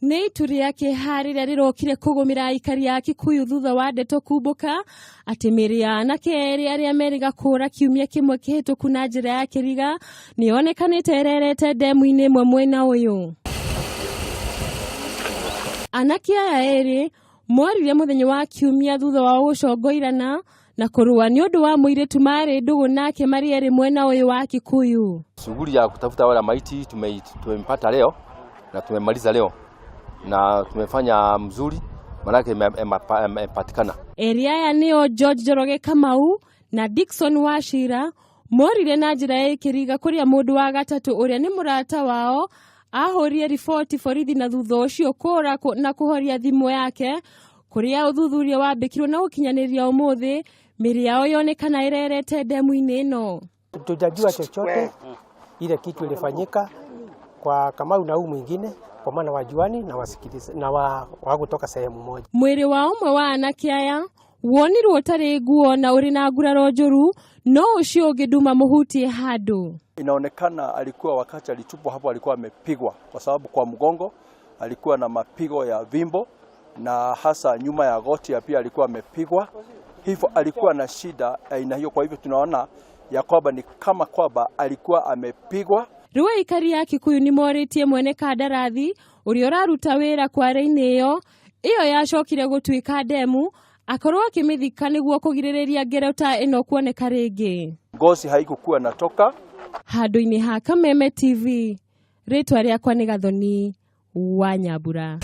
Nĩ itu rĩa kĩeha rĩrĩa rĩrokire kũgũmĩra aikari a Kikuyu thutha wa ndeto kumbũka atĩ mĩĩrĩ ya anake erĩ arĩa merĩga kũũra kiumia kĩmwe kĩhĩtũku na njĩra ya kĩriga nĩ yonekanĩte ĩrerete ndemu-inĩ ĩmwe mwena ũyũ. Anake aya erĩ morire mũthenya wa kiumia thutha wao gũcongoirana na kũrũa nĩ ũndũ wa mũirĩtu marĩ ndũgũ nake marĩ erĩ mwena ũyũ wa Kikuyu. Shughuli ya kutafuta wale maiti tumempata leo na tumemaliza leo na tumefanya mzuri, manake imepatikana. Erĩ aya nĩo George Njoroge Kamau na Dickson Wachira morire na njĩra ya ĩkĩriga kũrĩa mũndũ wa gatatũ ũrĩa nĩ mũrata wao ahũrire riboti borithi na thutha ũcio kũra na kũhoria thimũ yake kũrĩa ũthuthuria wambĩkirwo na gũkinyanĩria ũmũthĩ mĩrĩ yao yonekana ĩrerete ndemu-inĩ ĩno. Tujajua chochote ile kitu ilifanyika kwa Kamau na huu mwingine kwa maana wajuani na wasikiliza na wa, wa kutoka sehemu moja. Mwĩrĩ wa ũmwe wa anake aya wonirwo ũtarĩ nguo na ũrĩ na nguraro njũru no ũcio ũngĩ nduma mũhutie handũ. Inaonekana alikuwa wakati alitupwa hapo alikuwa amepigwa, kwa sababu kwa mgongo alikuwa na mapigo ya vimbo na hasa nyuma ya goti ya pia alikuwa amepigwa, hivyo alikuwa na shida aina hiyo. Kwa hivyo tunaona ya kwamba ni kama kwamba alikuwa amepigwa. Rĩu aikari a Kikuyu nĩ morĩtie mwene kandarathi ũrĩa ũraruta wĩra kware-inĩ ĩyo ĩyo yacokire gũtuĩka ndemu akorwo akĩmĩthika nĩguo kũgirĩrĩria ngero ta ĩno kuoneka rĩngĩ. Ngozi haikukuwa natoka. Handũ-inĩ ha Kameme TV, rĩtwa rĩakwa nĩ Gathoni wa Nyambura.